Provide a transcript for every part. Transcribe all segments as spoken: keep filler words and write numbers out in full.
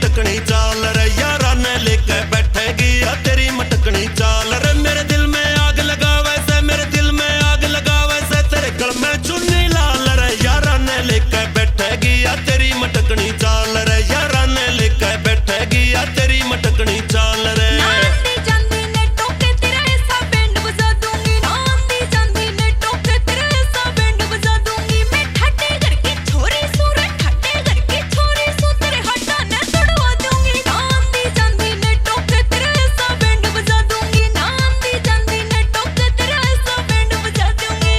मटकनी चाल रे, यारा ने लेके बैठेगी या तेरी मटकनी चाल रे। मेरे दिल में आग लगावे से, मेरे दिल में आग लगावे से, तेरे गल में चुन्नी लाल रे, यारा ने लेके बैठेगी या तेरी मटकनी चाल रे, यारा ने लेके बैठेगी या तेरी मटकनी चाल रे। ना आंदी जांदी ने टोके तेरा ऐसा बैंड बजा दूंगी, ना आंदी जांदी ने टोके तेरा ऐसा बैंड बजा दूंगी। मैं ठाटे घर की छोरी सूं रे, ठाटे घर की छोरी सूं, तेरे हड्डा ने तोड़वा दूंगी। ना आंदी जांदी ने टोके तेरा ऐसा बैंड बजा दूंगी, ना आंदी जांदी ने टोके तेरा ऐसा बैंड बजा दूंगी।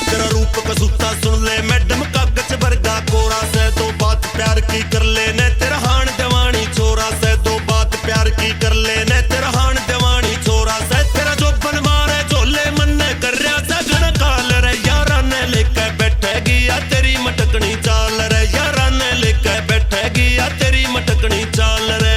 तेरा रूप कसूता सुन ले मैडम, कागज वर्गा कोरा से, दो बात प्यार की कर लेने, तेरा हाण जवानी छोरा से, दो बात प्यार की कर लेने, तेरा हाण जवानी छोरा से, तेरा जोबन मारे झोले मन्ने कर रहा से घणकाल रे, यारा ने लेके बैठेगी या तेरी मटकनी चाल रे, यारा ने लेके बैठेगी या तेरी मटकनी चाल रे।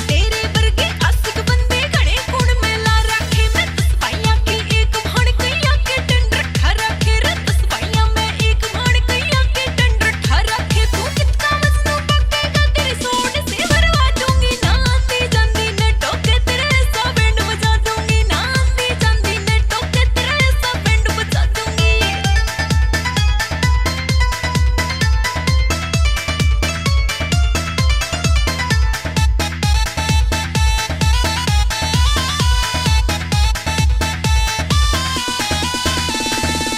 तेरे वर्गे आशिक बंदे घणे कुण में ला रखे, मैं दस भाइयां की एक भाण कैया के टेंडर ठा रखे रे, दस भाइयां में एक भाण कैया के टेंडर ठा रखे। तू कितका मजनू पकेगा, तेरी सोट से भरवा दूंगी, ना आंदी जांदी ने टोके तेरे ऐसा बैंड बजा दूंगी, ना आंदी जांदी ने टोके तेरे ऐसा बैंड बजा दूंगी।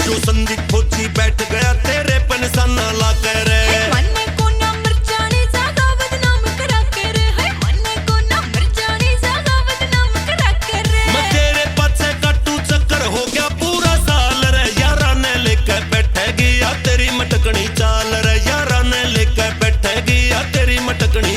जो संदीप फौजी बैठ गया तेरे पे निशाना ला कर रे। है मन्ने को ना मर जाने ज्यादा बदनाम करा कर रे। है मन्ने को ना मर जाने ज्यादा बदनाम करा कर रे। मैं तेरे पाछे काटू चक्कर हो गया पूरा साल रे। यारा ने लेके बैठेगी या तेरी मटकनी चाल रे। यारा ने लेके बैठेगी या तेरी मटकनी